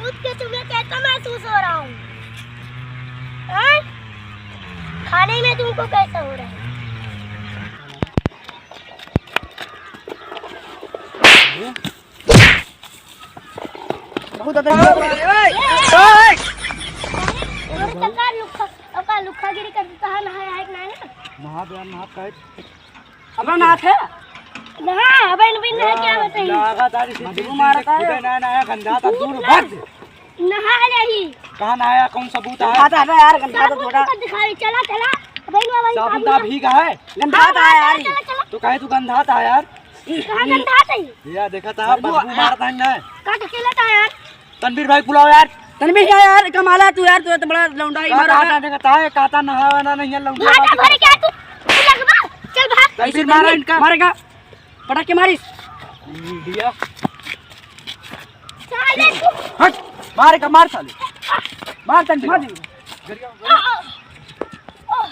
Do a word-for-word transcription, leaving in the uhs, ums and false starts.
खुद के तुम्हें कैसा महसूस हो रहा हूँ? हाँ? खाने में तुमको कैसा हो रहा है? बहुत ज्यादा। अरे सरकार, लुक्खा, ओका लुक्खागिरी करता है, नहाया है कि नहीं ना? नहा दे यार, नहा काहे? अपना नहात है? नहा, अबे इन बिन नहा क्या बताई? लगा तारी से मजनू मारता है। खुदे नया नया गंदा था, दूर भाग। नहा ले ही। कहाँ नहाया, कौन सबूत है? गंधा था यार, गंधा था साबुन थोड़ा। तो दिखाई, चला, चला। अबे इन वाला साबुन साबुन का ना। भीगा है। गंधा हाँ, था यार। चला, चला, चला। तो कहे तू गंधा था यार। कहाँ गंधा था ये? या देखा था, बदबू बदबू मारता है ना। का ढकेला था यार? तनवीर भाई बुलाओ यार। तनवीर क्या यार, कमाला तू यार, तू तो बड़ा लौंडा ही का मारा कहता था। नहीं कहता है, कहता नहावा ना नहीं है, लौंडा भाग, बात भाग, करता। क्या तू? तू लगवा, चल भाग। तनवीर मारा इनका। मारेगा, पटक के मारिस। दिया। साले तू। हट, मार का, मार साले। मार तनवीर। मार दे। आ, आ, आ।